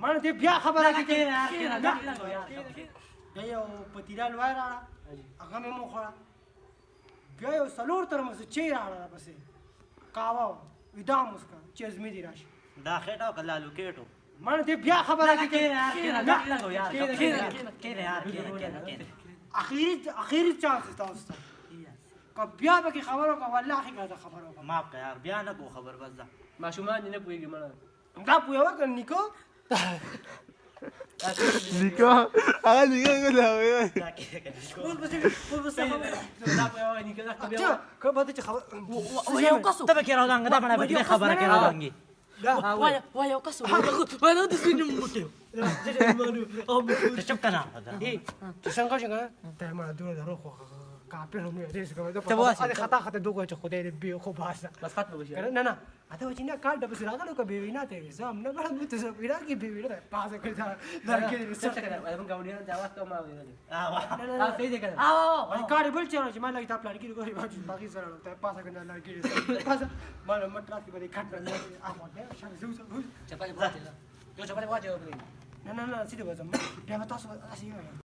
مړه دې بیا خبره کې کېنه یار، کېنه، کېنه یار. بیا یو پتیله لوی راړه، هغه مې وخوړه. بیا یو څلور ترموزه چای راړه، راپسې قهوه وه، وی دا هم وڅښه چې هضمي دې راشي. دا خېټه او که لالو کېټو؟ مړه دې بیا خبره کې کېنه یار، کېنه، کېنه یار، کېنه، کېنه یار، کېنه، کېنه، کېنه. اخیری چانس تاسو ته، که بیا پکې خبر وکړه، والله که دا خبر وکړه. معاف که یار، بیا نه کو خبر، بس دا ماشومان دې نه پوهېږي مړه. دا پوهه وکړه نیکو. نیکه، هغه نیکه ګله. دا کېنه که نیکو. اوس پسې، اوس پسې دا پوهه وه نیکه، دا بیا که به ته چې خبر یو کس ته به کې راودانګه، دا بڼه به خبره کې راودانګي. وای وای، یو کس وای دا د سینې موټی. ته چپ کنه. چې څنګه څنګه ته ما دوه درو خو کاپیر هم نه دې څه ته واسې. خطا خطا دوه چې خدای دې به خو باسه. بس ختم وشي. نه نه، اته چې نه کال د بس راغلو که به وینا ته زم نه غړم، ته زه وینا کې به وینا پاسه کړ دا دا کې دې څه کنه، موږ ګاونډیان ته اواز کوم ما ویل. ها، صحیح دی کنه؟ وای کار بل چا چې ما لګی تا پلان کې ګوري باقي سره ته پاسه کړ لړکی پاسه ما مټ راکې به کټ نه اخو نه شان زو زو. چپلې واچوه، یو چپلې واچوه. نه نه نه، سیده وځم بیا به تاسو اسې.